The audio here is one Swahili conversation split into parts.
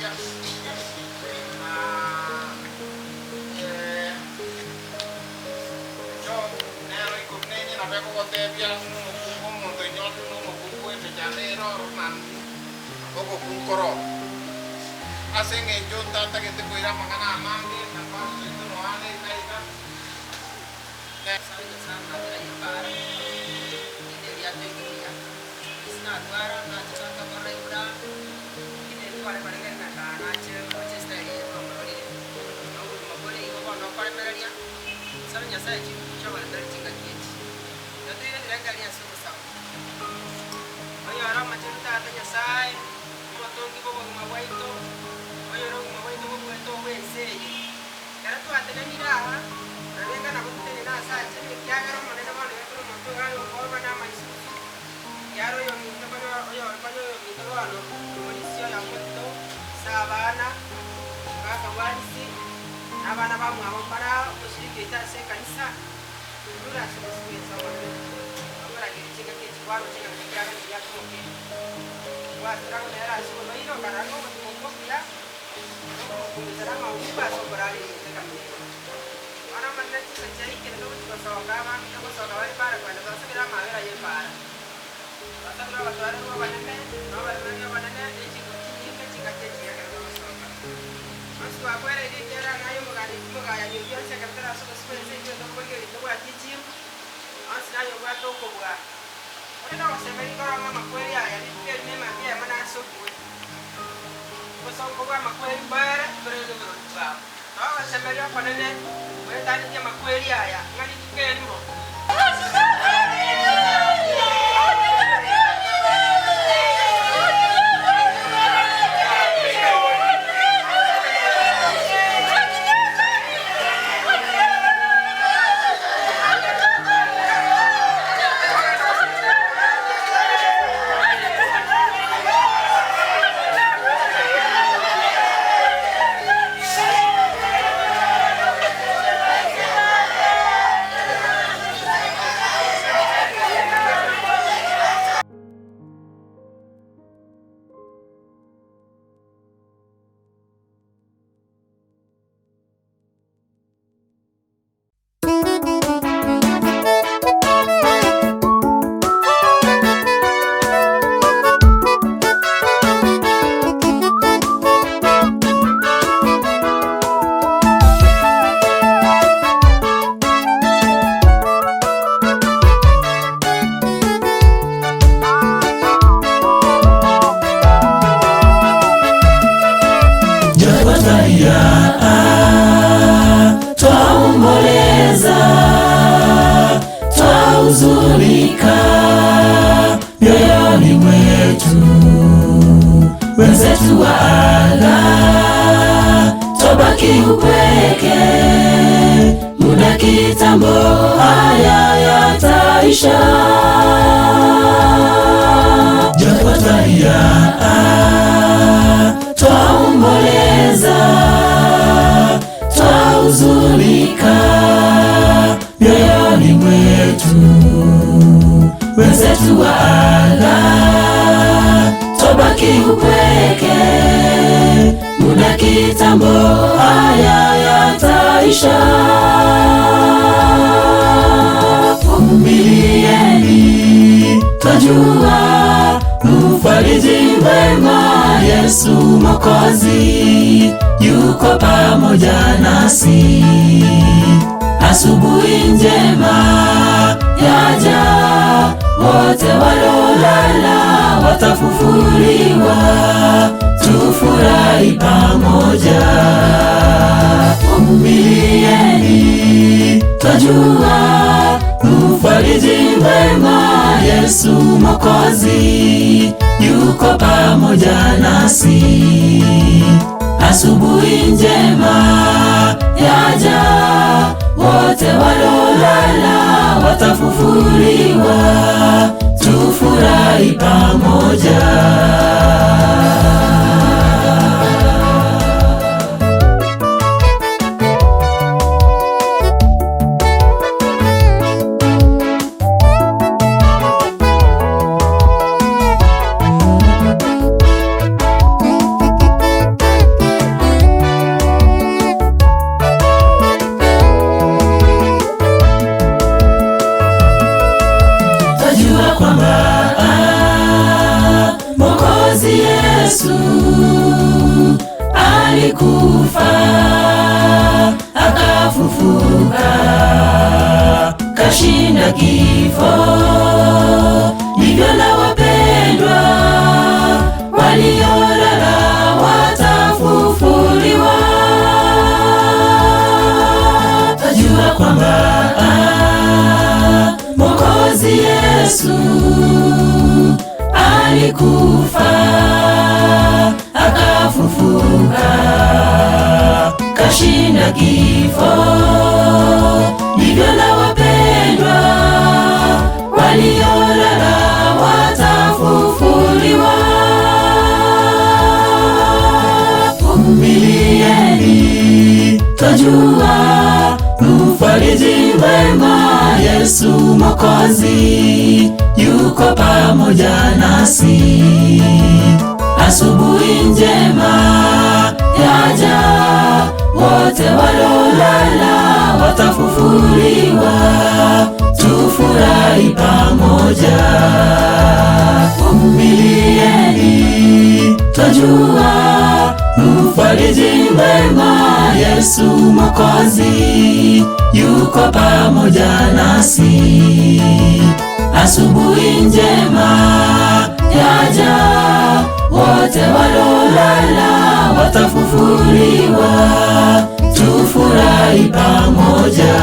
Na Twaomboleza, twahuzunika mioyoni mwetu, wenzetu waaga, twabaki upweke, muda kitambo haya yataisha. Japo twalia, twaomboleza, twahuzunika mioyoni mwetu, wenzetu waaga, twabaki upweke, muda kitambo haya yataisha. Vumilieni, twajua mfariji mwema Yesu Mwokozi yuko pamoja nasi. Asubuhi njema yaja, wote walolala watafufuliwa, tufurahi pamoja. Vumilieni, twajua mfariji mwema Yesu Mwokozi yuko pamoja nasi. Asubuhi njema yaja, wote walolala watafufuliwa, tufurahi pamoja. Alikufa akafufuka, kashinda kifo. Ndivyo na wapendwa waliolala watafufuliwa. Twajua kwamba Mwokozi Yesu alikufa akafufuka, kashinda kifo. Ndivyo na wapendwa waliolala watafufuliwa. Vumilieni, twajua mfariji mwema Yesu Mwokozi yuko pamoja nasi. Asubuhi njema yaja, wote walolala watafufuliwa, tufurahi pamoja. Vumilieni, twajua mfariji mwema Yesu Mwokozi yuko pamoja nasi. Asubuhi njema yaja, wote walolala watafufuliwa, tufurahi pamoja.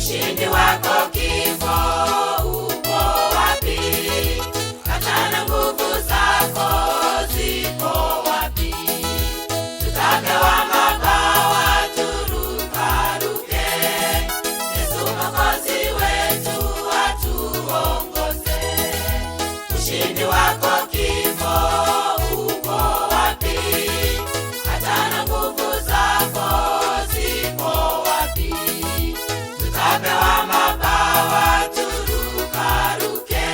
Ushindi wako kifo uko wapi? Hata na nguvu zako ziko wapi? Tutapewa mabawa turukaruke, Yesu Mwokozi wetu atuongoze. Ushindi wako kifo uko wapi? Hata na nguvu zako ziko wapi? Tutapewa mabawa turukaruke,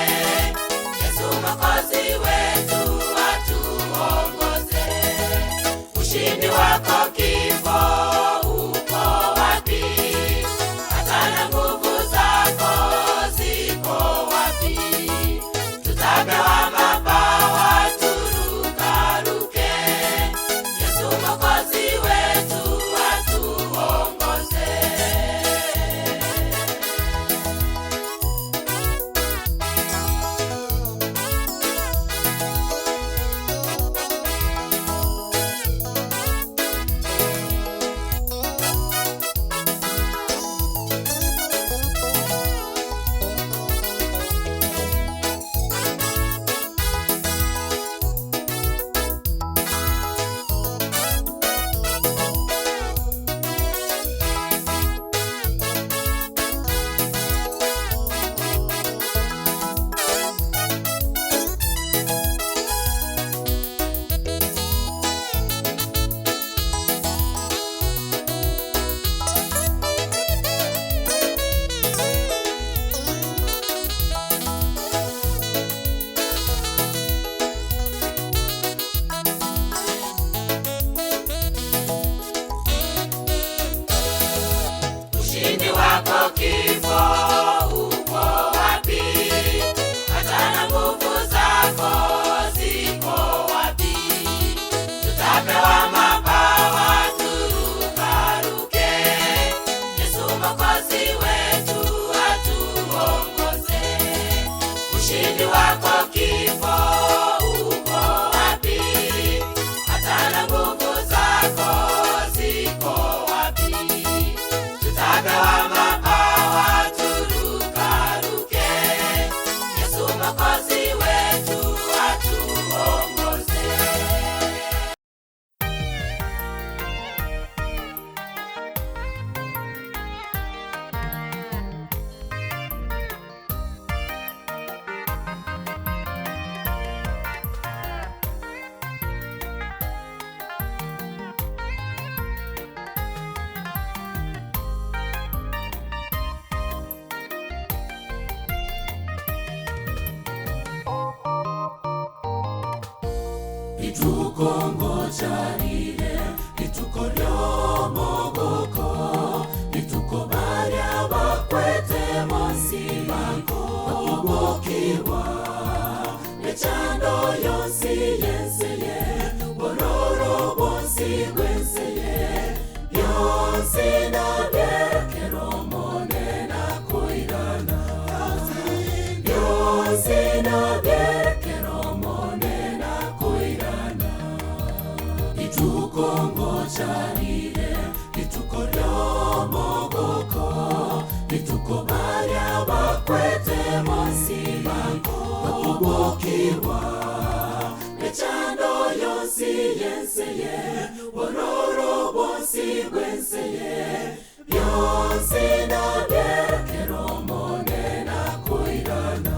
Yesu Mwokozi wetu atuongoze. Ushindi wako kifo uko wapi? Hata na nguvu zako ziko wapi? Tutapewa mabawa turukaruke, Yesu Mwokozi wetu atuongoze. Ushindi wako kifo uko wapi? Hata na nguvu zako ziko wapi? Tutapewa mabawa turukaruke, Yesu Mwokozi wetu atuongoze. Ushindi wako kifo uko wapi? Hata na nguvu zako ziko wapi? Tutapewa mabawa turukaruke, Yesu Mwokozi wetu atuongoze. Rituko ngocharire, rituko ryomogoko, rituko barya bakwete monsi bako bakubokirwa, mechando yonsi yenseye, bororo bonsi bwenseye, byonsi nabyerekero monena koirana, byonsi nabyerekero monena koirana. Rituko ngocharire, rituko ryomogoko, rituko barya bakwete monsi bako bakubokirwa, mechando yonsi yenseye, bororo bonsi bwenseye, byonsi nabyerekero monena koirana,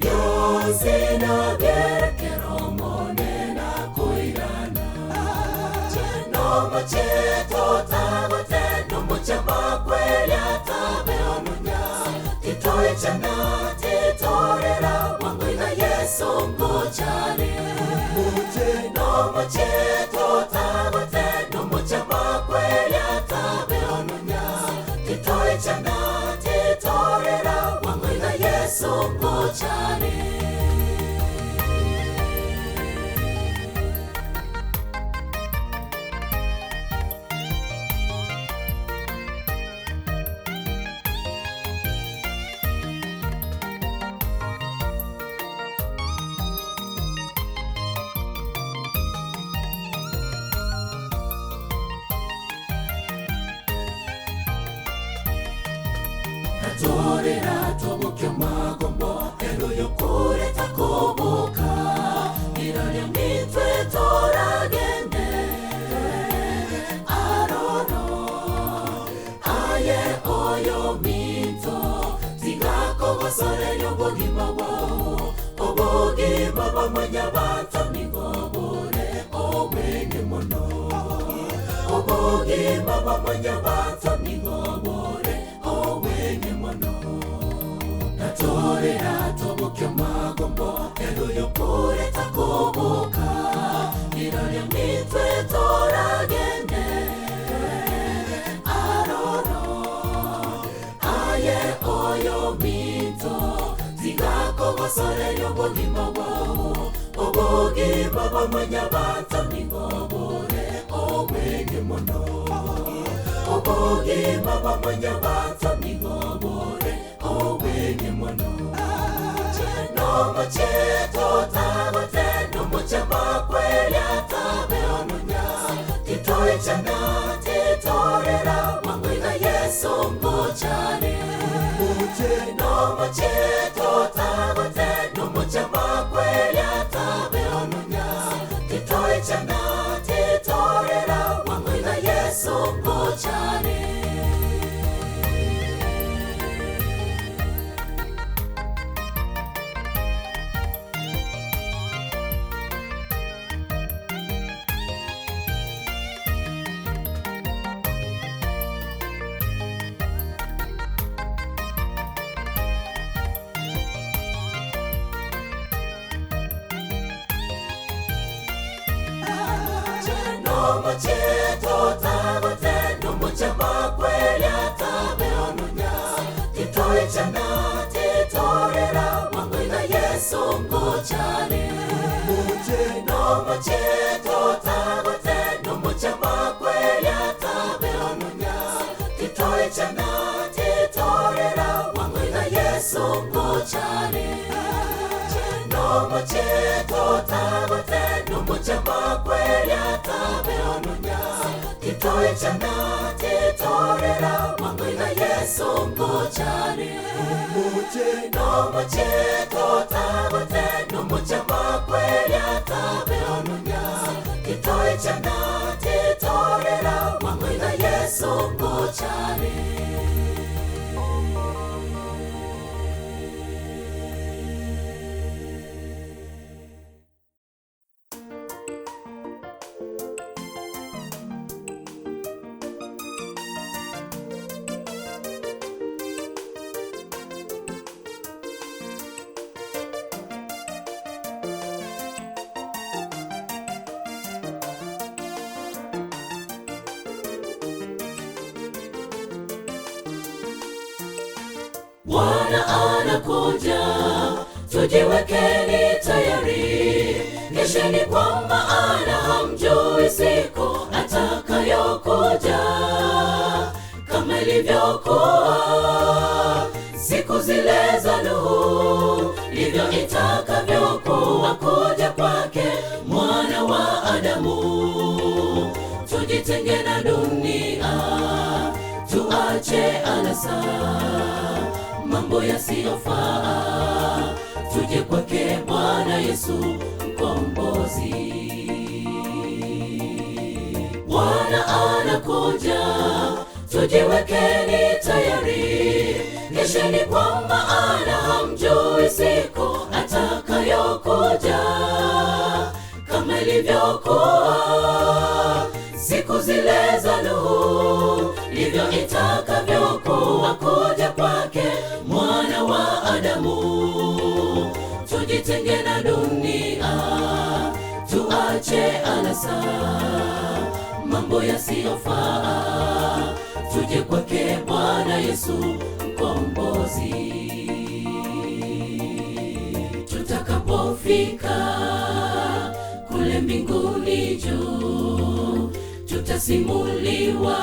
byonsi nabyerekero monena koirana. Nomucheto tagote, nomuchema kwelya tabe onunya, titoichana titorera, wangwina Yesu ngochare. Nomucheto tagote, nomuchema kwelya tabe onunya, titoichana titorera, wangwina Yesu ngochare. Natorera toboke magombo ero yokure takoboka Iraryo nitwe toragende Aroro aye oyo minto Tigakogosore yobogima bwao Obogima bw'amanyabanto nigobore obwenge mono Obogima bw'amanyabanto nigobore obwenge mono Natorera toboke magombo ero yokure takoboka Iraryo nitwe toragende Aroro aye oyo minto Tigakogosore yobogima bwao Obogima bw'amanyabanto nigobore obwenge mono Obogima bw'amanyabanto nigobore obwenge mono No mocheto tagote no mochama kweli atabe ononya Titoichana titorera wangwina Yesu ngochane No mocheto tagote no mochama kweli atabe ononya Titoichana titorera wangwina Yesu ngochane No mocheto tagote no mochama kweli atabe ononya Titoichana titorera wangwina Yesu ngochane No mocheto tagote no mochama kweli atabe ononya Titoichana titorera wangwina Yesu ngochane No mocheto tagote no mochama kweli atabe ononya Titoichana titorera wangwina Yesu ngochane No mocheto tagote no mochama kweli atabe ononya Titoichana titorera wangwina Yesu ngochane Bwana anakuja, tujiwekeni tayari, kesheni kwa maana hamjui siku atakayokuja. Kama ilivyokuwa siku zile za Nuhu, ndivyo itakavyokuwa kuja kwake Mwana wa Adamu. Tujitenge na dunia, tuache anasa, mambo yasiyofaa, tuje kwake Bwana Yesu mkombozi. Bwana anakuja, tujiwekeni tayari, kesheni kwa maana hamjui siku atakayokuja. Kama ilivyokuwa siku zile za Nuhu, ndivyo itakavyokuwa kuja kwake Mwana wa Adamu. Tujitenge na dunia, tuache anasa, mambo yasiyofaa, tuje kwake Bwana Yesu mkombozi. Tutakapofika kule mbinguni juu, tutasimuliwa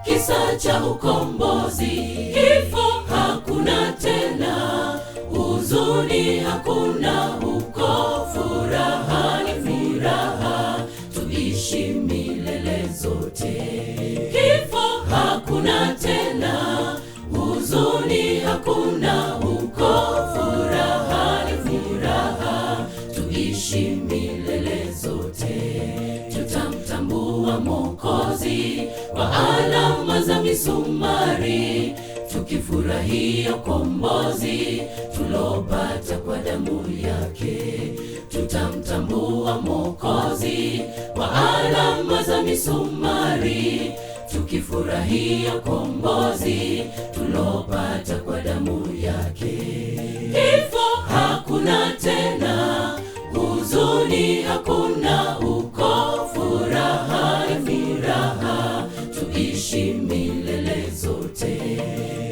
kisa cha ukombozi. Kifo hakuna tena, huzuni hakuna huko, furaha ni furaha, tuishi milele zote. Kifo hakuna tena, huzuni misumari, tukifurahia ukombozi tulopata kwa damu yake. Tutamtambua Mwokozi kwa alama za misumari, tukifurahia ukombozi tulopata kwa damu yake. Kifo hakuna tena, huzuni hakuna, uko furaha ni raha, tuishi milele zote.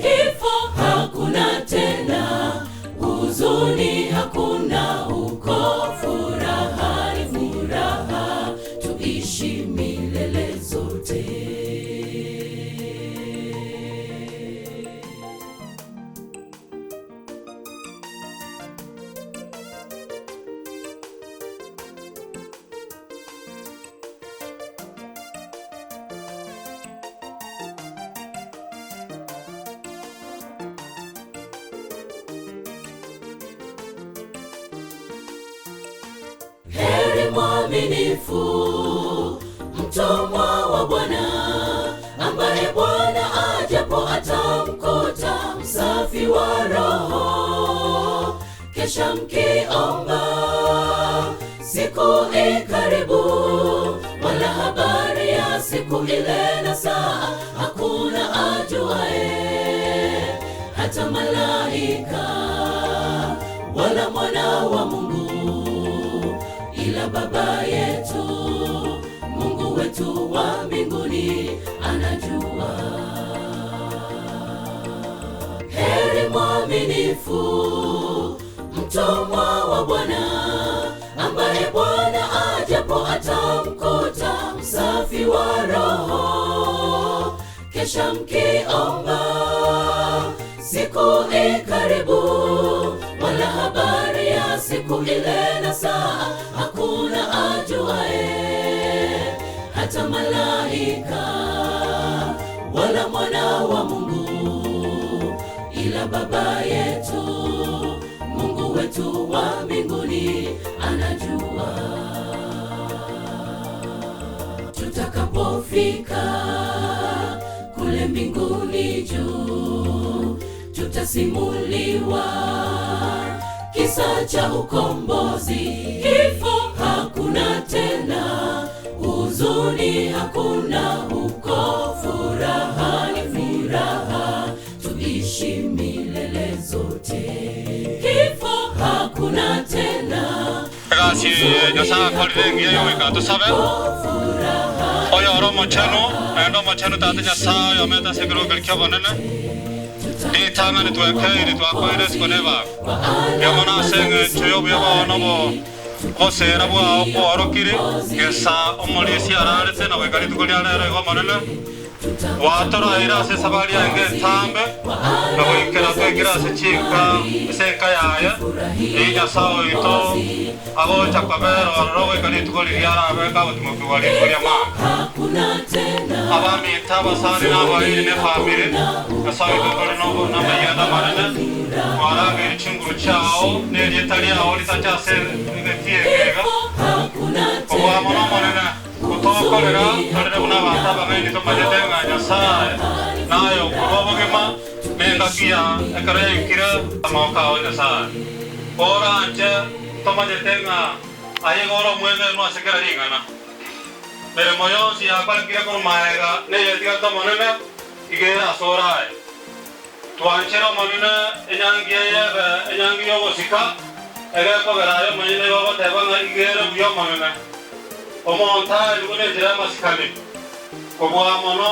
Kifo hakuna tena, huzuni hakuna, uko furaha ni furaha, tuishi milele zote. Heri mwaminifu, mtumwa wa Bwana, ambaye Bwana ajapo atamkuta msafi wa roho. Kesha mkiomba, siku ikaribu, wala habari ya siku ile na saa hakuna ajuae, hata malaika wala mwana wa Mungu, ila Baba yetu, Mungu wetu wa mbinguni anajua. Heri mwaminifu, mtumwa wa Bwana, ambaye Bwana ajapo atamkuta msafi wa roho. Kesha mkiomba, siku ikaribu, wala habari ya siku ile na saa hakuna ajuae, hata malaika wala mwana wa Mungu, ila Baba yetu, Mungu wetu wa mbinguni anajua. Tutakapofika kule mbinguni juu, tutasimuliwa kisa cha ukombozi. Kifo hakuna tena, huzuni hakuna, uko furaha ni furaha, tuishi milele zote. Kifo hakuna tena, kasi yosa kolire ngiye yoika tusabe oyo oro mochenu endo mochenu tate nyasa yometa sekro gilkyo bonene ditangane tueke iri twakoire sikoneba yamona senge chuyo byoba onobo osera bwa okworokire gesa omorisi ararete na wekari tukoria rero igo monene watoro ira ase sabari yange tambe na goikera twekera ase chinka ase yaya inya sao ito agocha kwabero ororo goikari tukoriria arabeka gotimokiwa rituko ma abami tabasari n'abairi ne family nyasaye ito tori nobo n'amayenda manene warangire chinguru chao n'erieta riao ritachase getiegega obwamo nomonene kutokorera torere buna abantu abang'aini tomanyete ng'a Nyasaye naye okorwa obogima nengakia ekero yaikire amaboko ao Nyasaye oranche tomanyete ng'a aye goro omwegenu ase kera ring'ana mirimo yonsi yakwarekire korwa maega neyetigarete omonene ige ase orae twanchere omonene enyangi eyebe enyangi ya ogosika egekobera aye omonyene gogoteba ng'a igere buya omonene omonta ilikuwa njira masikani kwa mono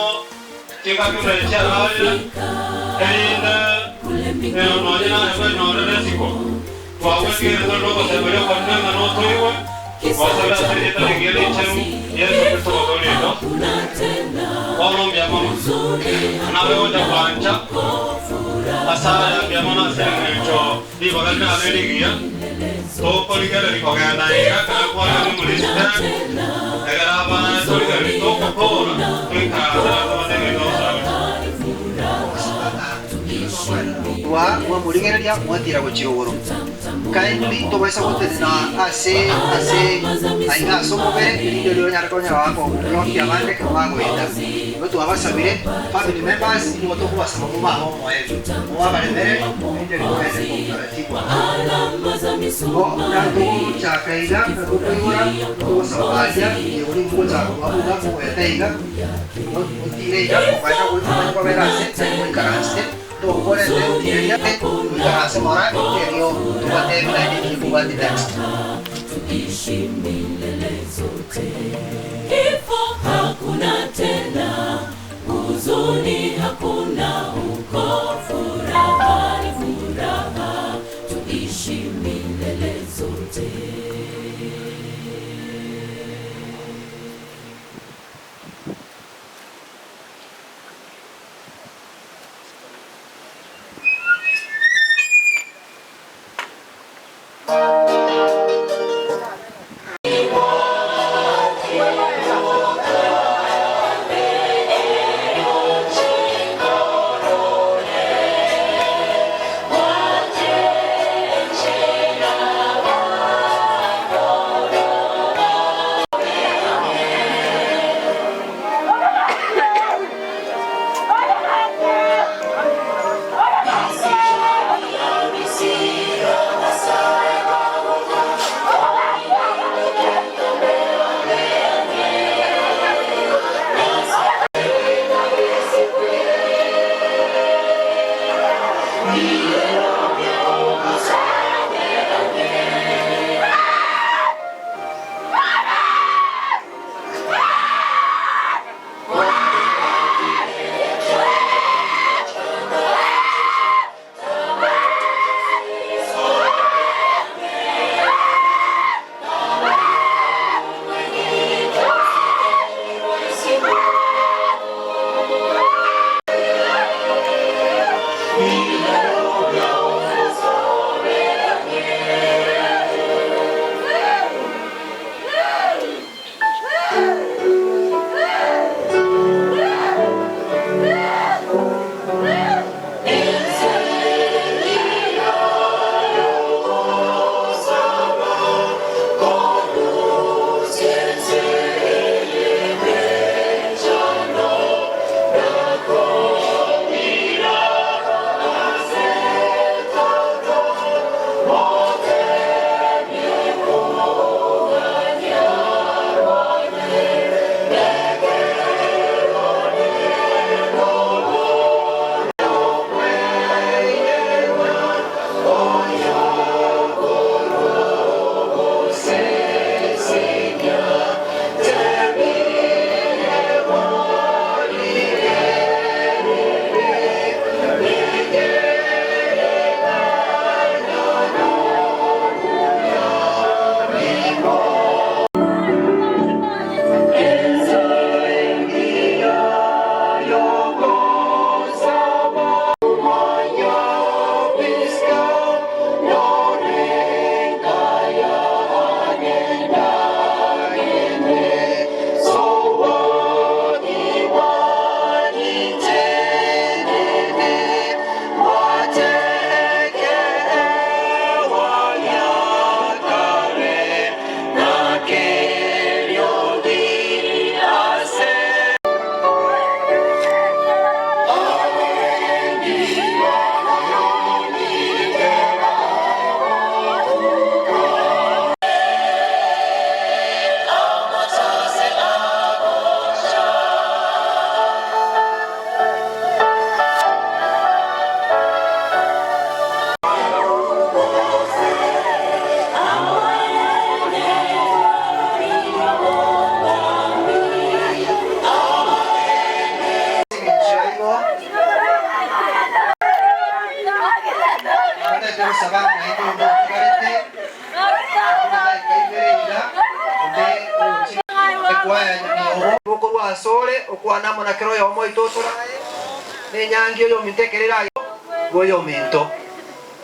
tinga kurecha hali ende no na no resiko kwa wiki ndo kwa sababu kwa nini no toiwe kwa sababu sisi ngeli chemu Yesu Kristo godolito kwa mbya mono na wewe kwancha asaya mbya mono sengecho di bagana aleligia to koligere rikogenda iga kana kwa muliste egera bana toligere to kokora tuikara wa murigereria mwatira gochirogoro Kindly tobesa gotenena ase ase aiga ase omobere erinde riria onyare konyora bakoblokia abande ekero bagoeta. Igo twabasabire family members nigo tokobasaba mobabe omoerio mobabaremere erinde riria ogende kwa utaratibu. Igo buna togochaka iga na tokoigora togosaba baria ori mogochaka kobabuga mogoeta iga otire iga mokaenda goika kwabera ase tari moikaranse tokorete otireria oikaranse mora erio tubatebie naende nikobwati next. Tuishi milele zote. Kifo hakuna tena, huzuni hakuna huko, furaha ni furaha, tuishi milele zote.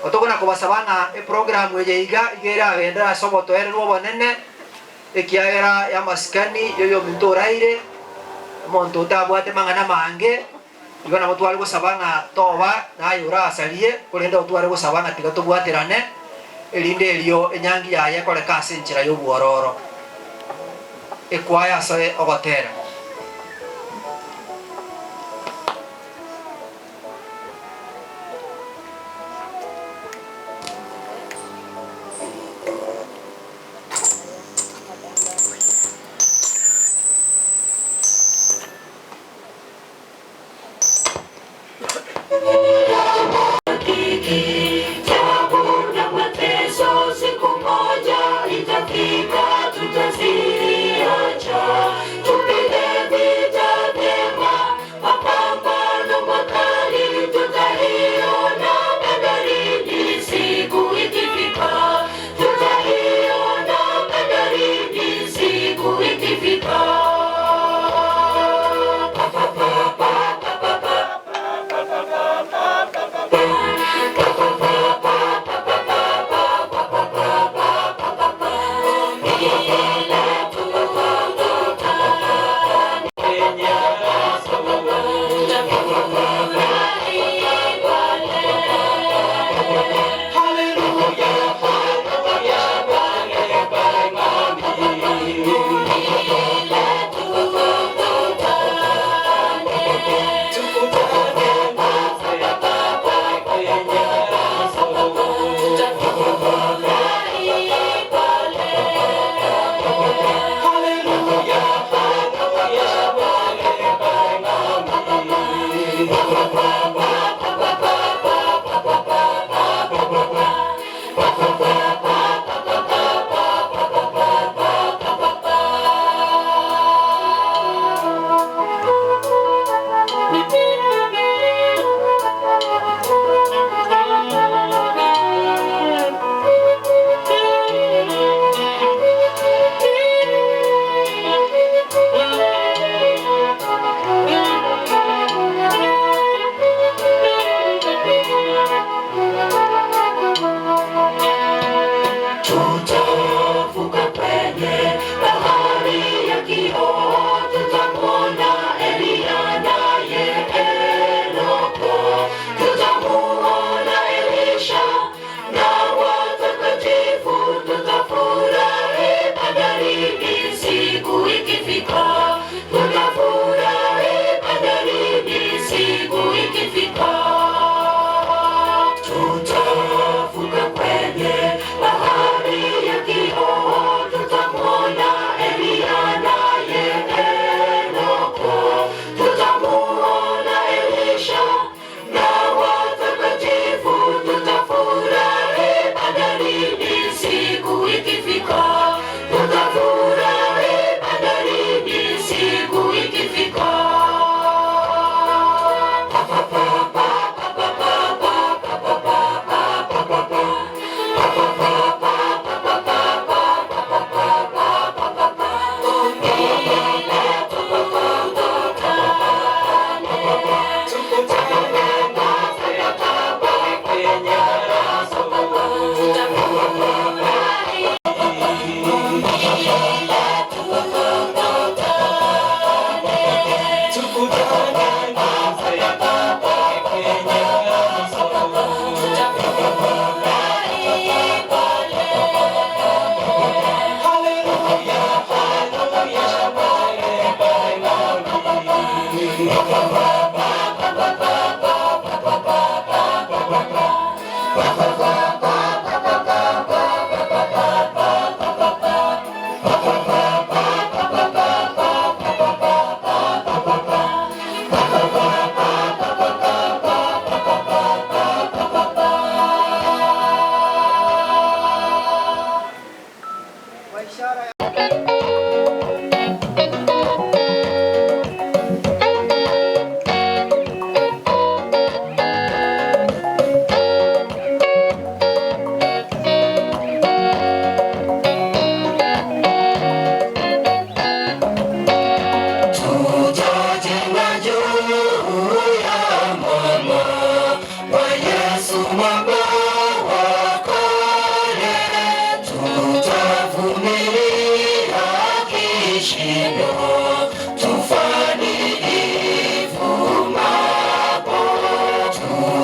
Otokona kobasabana eprogramu eye iga igera agendera sobotoererwa obonene ekiagera ya masikani yoyo minto oraire omonto otabwate mang'ana mange igo nabo tware gosaba ng'a toba naye orasarie korende otware gosaba ng'a tiga tobwaterane Erinde erio enyangi yaye koreka ase enchera y'obwororo ekwaya ase ogotera.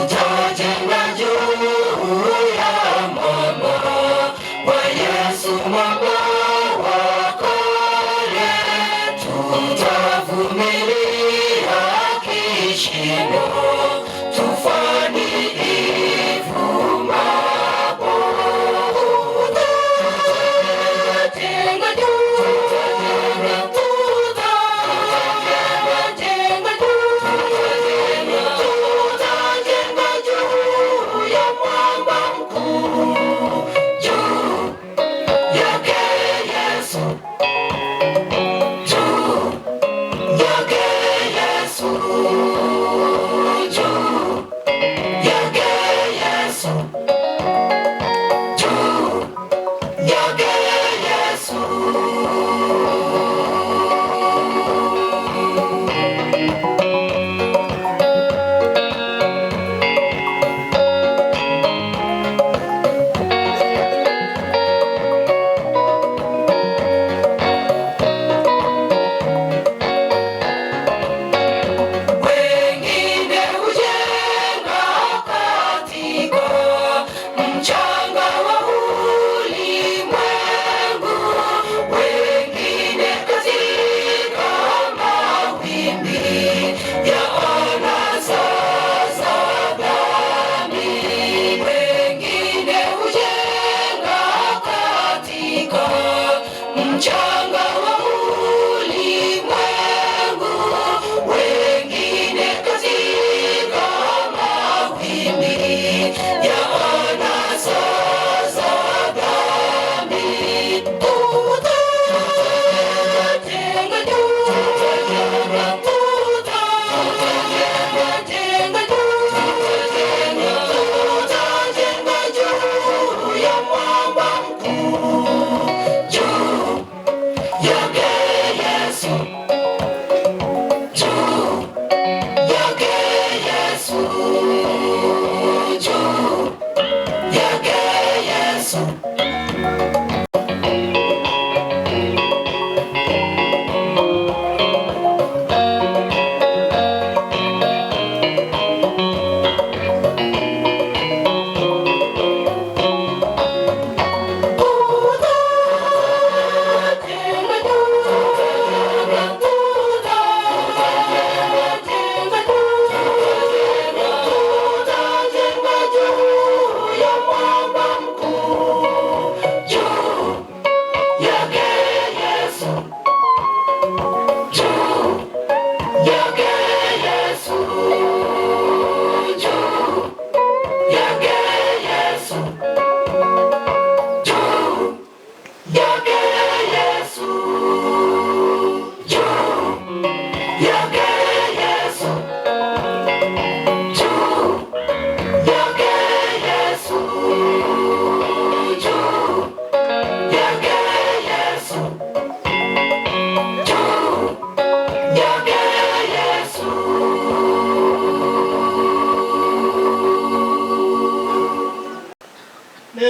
Tutajenga juu ya mwamba.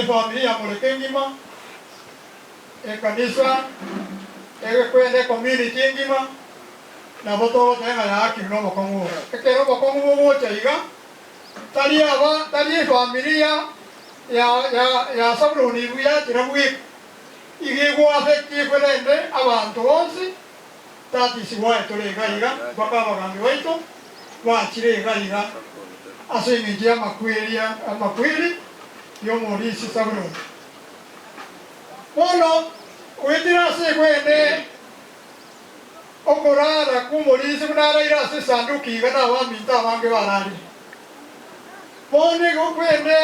Familia mulekengima ekanisa egekwenda community engima nabo togotenga yaki no bokongu ekero bokongu bogocha iga tari aba tari familia ya Sabroni buya tirabwi igigwa afekti kwelende abantu bonsi tati siwa tore iga iga bakaba gambi waito wachire iga iga ase eng'encho ya amakweri yomorisi Sabroni. Bono wetira ase kwene okorara kumorisi kunaraira ase sanduki iga na abaminto abange barari. Bono igo kwene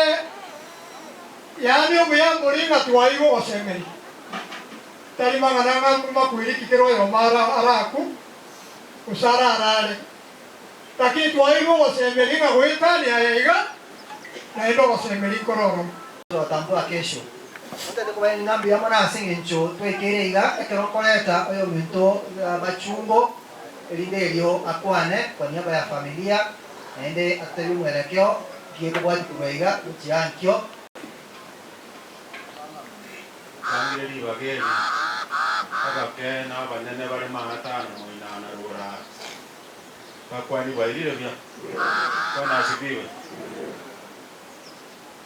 yaani omuya muri ng'a twaigo gosemeri. Tari mang'ana ng'a makwiri kikero yomara araku usara arare. Lakini twaigo gosemeri ng'a goetania iga naendo gosemeri kororo. Watambua kesho. Ngambi amona asing'encho twekere iga ekero nkoreta oyo minto machungo erinde erio akwane kwa niaba ya familia naende atari mwelekeo kiekobwati kubaiga uchiankio Bangeri bageri abake na abanene bari magatano moinana rura bakwani bairire bya bwana asibiwe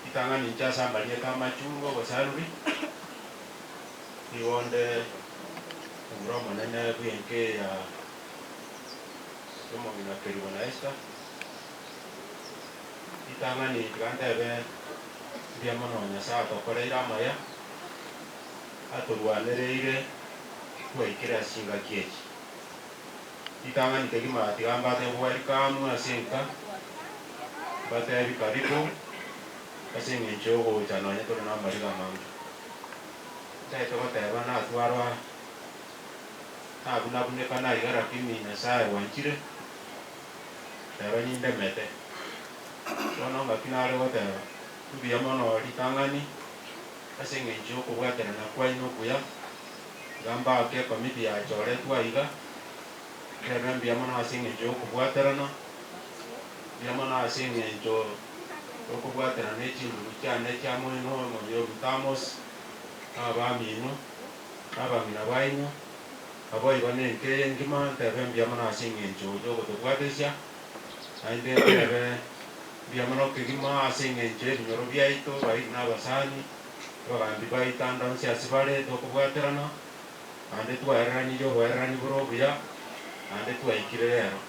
itanga ninja sambalie kama chungo basaruri iwonde umromo nene bwenke ya somo ngina na esta itanga ni kantebe bya mono nyasa tokoreira maya aturwanereire kwaikira singa kiechi itanga ni tegima tigamba te welcome asinka bate karibu asing'encho ogocha nonya tore na amariga amange ntaete goteba natwarwa nabunabuneka naiga lakini Nyasaye wanchire teba nyindemete bono ng'aki nare goteba mbuya mono ritang'ani asing'encho okobwaterana kwaino okuya gamba ake ekomiti yachoretwa iga tebe mbuya mono asing'encho okobwaterana mbuya mono asing'encho okobwaterana echinguru chiane chia moino moyo mutamos abamino abang'ina baino abo iba nenke engima ntebe mbuya mono ase eng'encho yogotobwatesia naende ntebe mbuya mono kegima ase eng'encho ebinyoro biaito bairi na abasani abagambi baitanda onsi ase bare tokobwaterana naende twaereranirie oboererani bore obuya naende twaikire rero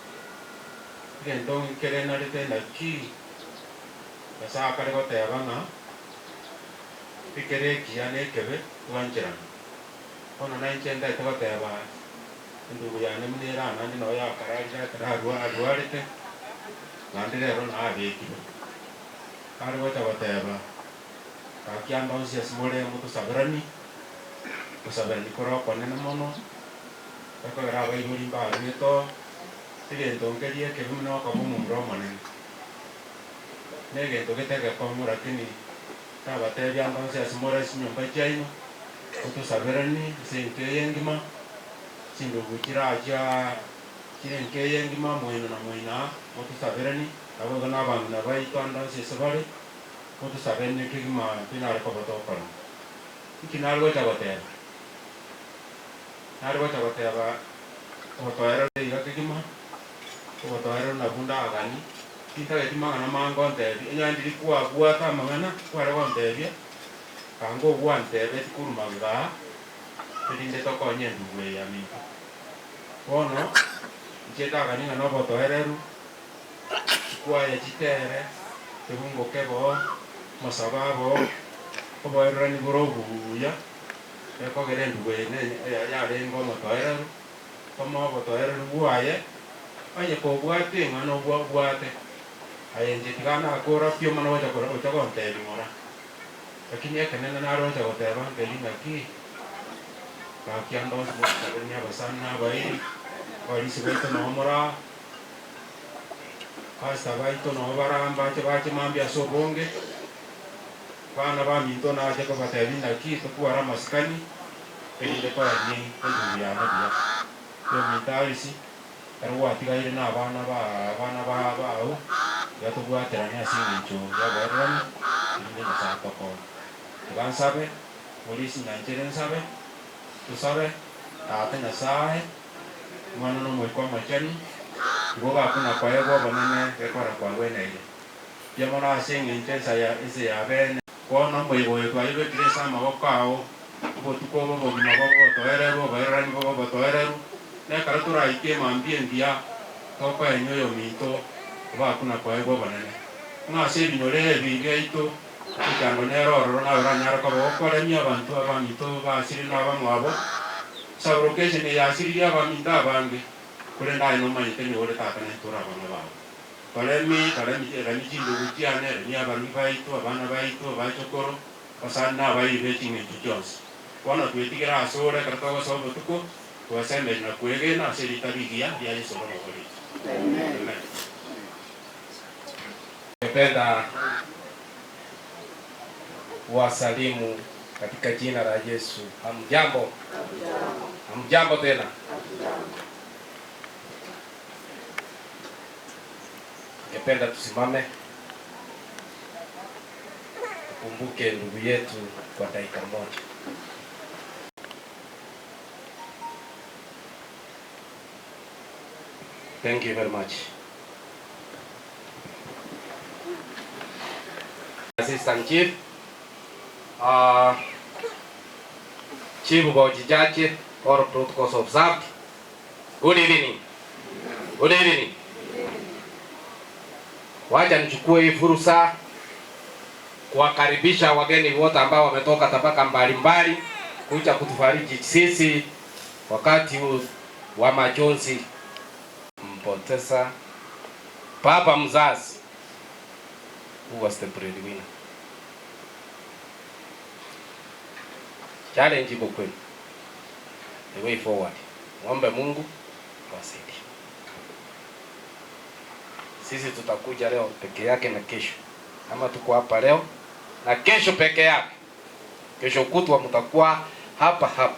egento nkere narete naki Nyasaye akare goteba ng'a ekere ekiya na ekebe twancherana bono nainche ndete goteba endugu yane muna erana ndi noyo yakararire ekero arwarete naende rero nabekire kare gocha goteba gakiamba onsi ase more motosaberani gosaberani kore okonene mono ekogera abaibori mbarwete egento nkeri ekebe muna okoba omomura omonene negento getegekong'u lakini tabatebia onsi ase more ase nyomba chiaino otosaberani ase enka eye engima chindugu chirachia chire enka eye engima moino na moina otosaberani nabo igo na abang'ina baito ande onsi ase bare Kotusabene kigima tinare kobotokora. Iki nargocha goteba. Nargocha goteba otoera iga kigima. Otoera na bunda agani. Kitageti mang'ana mangontebia. Enyandiri kwabwata amang'ana kware gontebia. Kango gwantebe tikuruma bigaa. Erinde tokonye endugu eye yaminto. Bono nchietagani ng'a nobotoereru chikwaya chitere tebungoke bo mosaba bo oboererani bore obuya ekogera endugu eye yarenge omotoereru toma obotoereru bwaye onye kobwate eng'ana obwate aye inche tiga nakora pi omwana gocha kora gocha gontebia ng'ora lakini ekenene naro gocha goteba ntebi ng'aki bakianda onsi motabeni abasani na abairi abarisi baito noo mora pastor baito noo baramba bache mambia ase obonge bana baminto nache kobatebi naki tokubara amasikani erinde koranie endugu yane buya yominto arisi ekero gwatigaire na abana ba abana bao iga tobwaterane ase eng'encho ya oboererani erinde Nyasaye atokonye. Tiga nsabe polisi nyanchere nsabe tusabe Tata Nyasaye mwana n'omoika omochenu igo gakuna kwaegwa obonene gekora kwagweneire mbuya mono ase eng'encho ense ya bene bono omoigo oyo twaibekire ase amaboko ao obotuko obo obogima bobotoereru oboererani bobotoereru nekero toraike emambia engiya tokoenya oyo minto obakuna kwaegwa obonene ng'a ase ebinyoro ebi biaito ekiango nero ororo nawe oranyare koba gokoremia abanto abaminto basire na abamwabo sublocation yasiririe abaminto abange korende aye nomanyete nigo ore tata naintwe ore abana bao toremi toremi remi chindugu chiane remi abaremi baito abana baito abachokoro basani na abairi be ching'encho chionsi bono twetigere ase ore ekero togosoa obotuko twasemeri na kwegena ase erita rigiya ria Yeso omogori. Amen. Ningependa kuwasalimu katika jina la Yesu. Hamjambo? Hamjambo tena. Ningependa tusimame tukumbuke ndugu yetu kwa dakika moja. Thank you very much. Assistant Chief, Chief Bojijache, all protocols observed. Good evening. Good evening. Wacha nichukue hii fursa kuwakaribisha wageni wote ambao wametoka tabaka mbalimbali kuja kutufariji sisi wakati huu wa majonzi. Mpoteza baba mzazi who was the breadwinner. Challenge iko kwenu. The way forward. Muombe Mungu awasaidie. Sisi tutakuja leo peke yake na kesho. Ama tuko hapa leo na kesho peke yake. Kesho kutwa mtakuwa hapa hapa.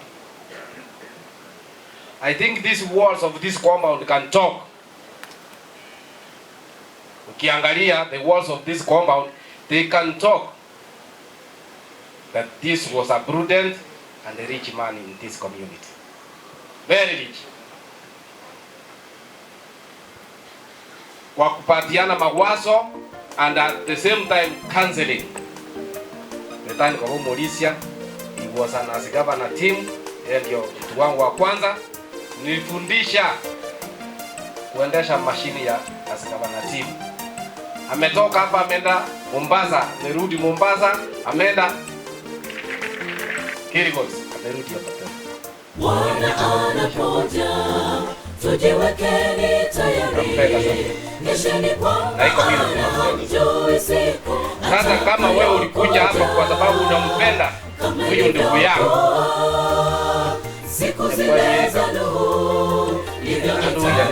I think these walls of this compound can talk. Ukiangalia the walls of this compound, they can talk that this was a prudent and a rich man in this community. Very rich. Kwa kupatiana mawazo and at the same time counseling. Metani kwa Mauricia, he was an as governor team, yeye ndio mtu wangu wa kwanza nilifundisha kuendesha mashini ya as governor team. Ametoka hapa ameenda Mombasa, amerudi Mombasa, ameenda Kilgoris, amerudi hapa tena. Bwana anakuja, tujiwekeni tayari. Kesheni kwa Na iko vile. maana hamjui siku Sasa kama wewe ulikuja hapa kwa sababu unampenda huyu ndugu yako, siku zile za Nuhu ndivyo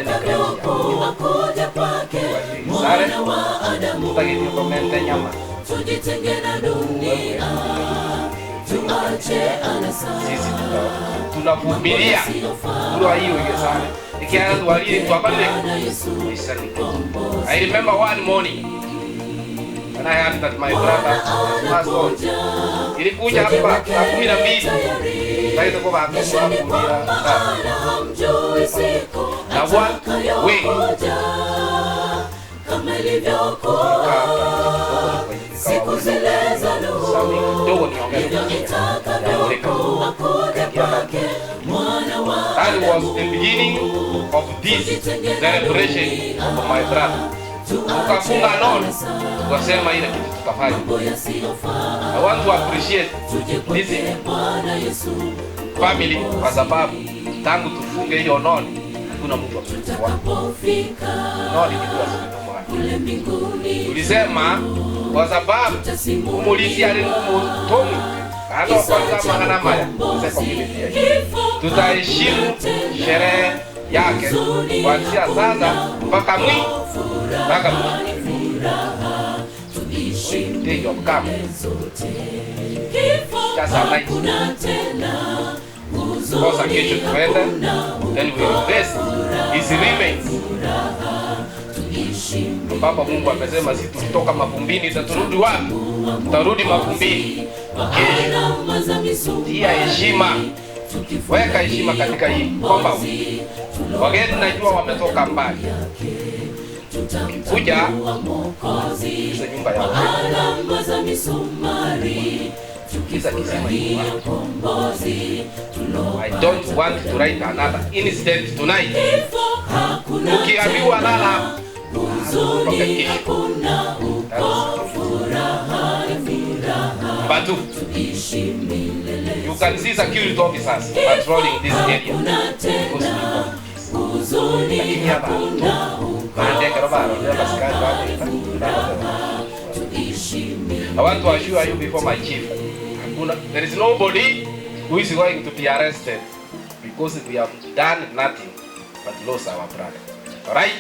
itakavyokuwa kuja kwake mwana wa Adamu. Tujitenge na dunia, tuache anasa, sisi tunavumilia kura hiyo ile sana. Ikianza twalile twapalile. I remember one morning When I heard that my brother passed on, ilikuja hapa saa 12 saizi kwa na one way That was the beginning of this celebration of my brother. Tukafunga nono, tukasema ile kitu tutafanya. I want to appreciate this family kwa sababu tangu tufunge hiyo nono hakuna mtu amekufa. Nono ilikuwa siku. Tulisema kwa sababu umulisi alimutomu ano kwanza magana maya tutaheshimu sherehe yake kuanzia sasa mpaka mwisho. Mpaka mwisho. Just a night. Kosa kesho tuende, then we rest his remains. Baba Mungu amesema sisi tulitoka mavumbini, tutarudi wapi? Tutarudi mavumbini. Kesho tia heshima, weka heshima katika hii compound. Wageni najua wametoka mbali, kuja hizo nyumba yao kisa kisima. I don't want to write another incident tonight. Ukiambiwa lala mpaka kesho. But you can see security officers patrolling this area. Lakini hapa I want to assure you before my chief, there is nobody who is going to be arrested because we have done nothing but lost our brother. Alright?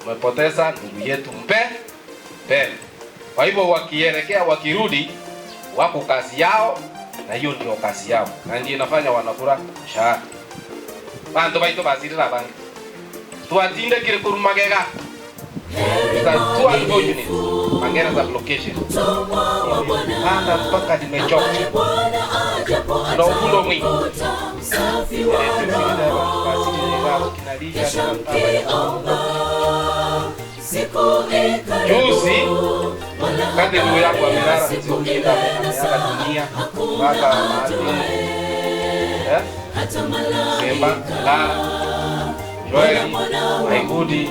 Tumepoteza ndugu yetu mpendwa. Kwa hivyo wakielekea wakirudi wako kazi yao, na hiyo ndio kazi yao. Na ndio inafanya wanakula mshahara. Bantu baito bazirira bangi. Tuatinde kile kurumagega. It's too unfortunate. Mangera za location. Panda mpaka nimechoka. Na ufundo mwingi. Juzi kati ndugu yangu amelala siku ameaga dunia mpaka Semba la Joel Maigudi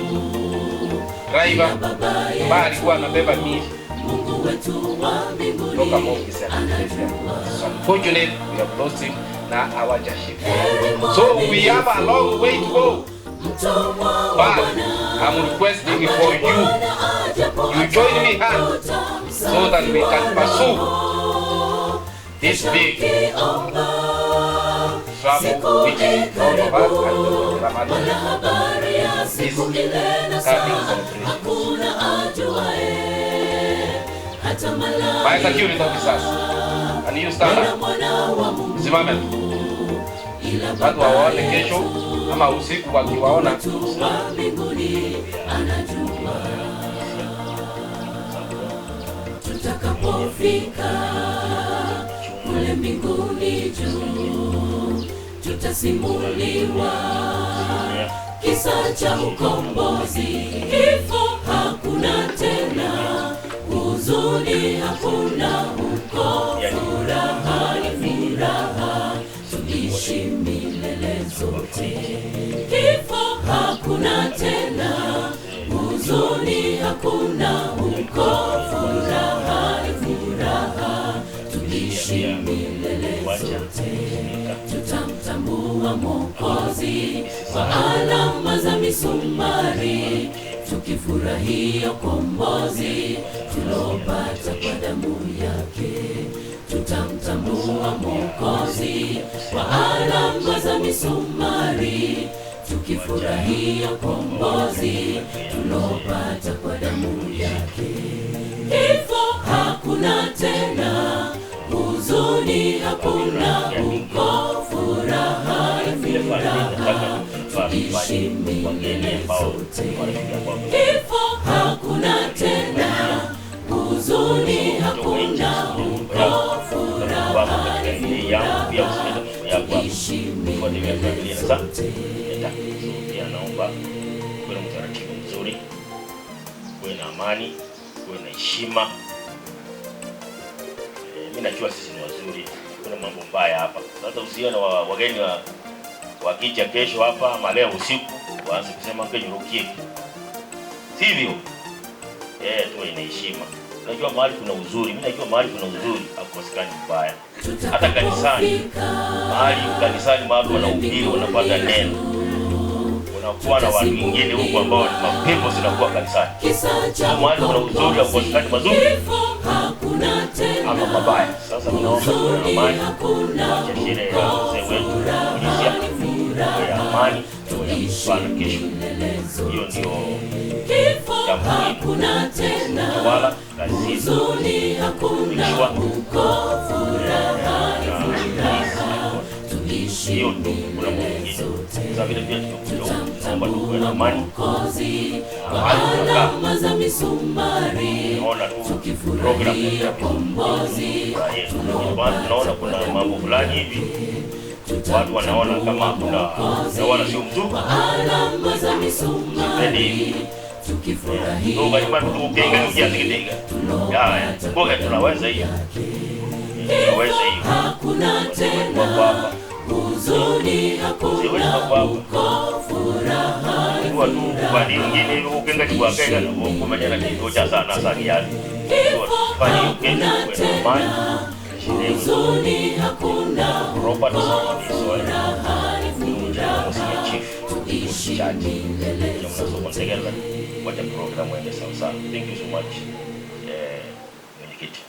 driver ambaye alikuwa anabeba miili toka Mungu. So unfortunate we have lost him na hawajashika. So we have a long way to go. But I'm requesting for you, you join me hand so that we can pursue this big trouble which is all of us and the Ramadan this coming celebration. My security officers, and you stand up. Simame tu. Watu waone kesho ama usiku wakiwaona. Tutakapofika kule mbinguni juu, tutasimuliwa kisa cha ukombozi. Kifo hakuna tena, huzuni hakuna huko, furaha ni furaha, tuishi milele zote. Kifo hakuna tena, huzuni hakuna huko, furaha ni furaha, tuishi milele zote. Tutamtambua Mwokozi kwa alama za misumari, tukifurahia ukombozi tulopata kwa damu yake. Tutamtambua Mwokozi kwa alama za misumari, tukifurahia ukombozi tulopata kwa damu yake. Kifo hakuna tena, huzuni hakuna huko, furaha ni furaha, tuishi milele zote. Kifo hakuna tena, Huzuni Kutoka nje hakuna, usikuje nyumba yako. huko Kama kwako katika ile yangu pia usilete mambo yako hapo. tuishi Tufuate vile milele familia sasa. zote. Eta. So pia naomba kuwe na utaratibu mzuri, kuwe na amani, kuwe na heshima. Mimi najua sisi ni wazuri, kuna mambo mbaya hapa. Sasa usione wageni wakija kesho hapa ama leo usiku waanze kusema ngenyurukie, sivyo? Tuwe na heshima. Unajua mahali kuna uzuri, mimi najua mahali kuna uzuri hakukosekani mbaya. Hata kanisani, mahali kanisani mahali wanahubiri wanapata neno, unakuwa na watu wengine huko ambao ni mapepo zinakuwa kanisani. Kisa cha Kwa mahali kuna uzuri hakukosekani mazuri kifo hakuna tena, ama mabaya. Sasa mimi naomba tuwe na huzuni amani, hakuna, wacha sherehe ya mzee wetu Mulisia iwe ya amani, iwe ya kufana kesho. Hiyo ndio kifo jambo muhimu. hakuna tena, Tawala kazi huzuni hakuna, Kuishwa. huko furaha na tuishi hiyo tu, kuna mambo mengine. Sasa vile pia tumekuja huku, tunaomba tukuwe na amani Mwokozi kwa Mahali tunakaa. alama za misumari Tunaona tu program tukifurahia kombozi Furahia. Lakini tunaona kuna mambo fulani hivi watu wanaona kama kuna naona sio mzuri. kwa alama za misumari Sipendi hivi. tukifurahia Tukenga tukiasikitinga. Ya, mboga tunaweza hiyo. Tunaweza hiyo. hakuna Wako tena, hapa. huzuni hakuna, Siwezi wako hapa. huko furaha Kwa tu kubali wengine ukenga chibwakenga na kumenya na kitu cha sana sana yani. kifo Fanya ukenga hakuna kwa amani. tena, Sherehe huzuni hakuna, Robert Sonia. furaha ni furaha Chief Chaji. Wacha program ende sawa sawa. Thank you so much. Mwenyekiti.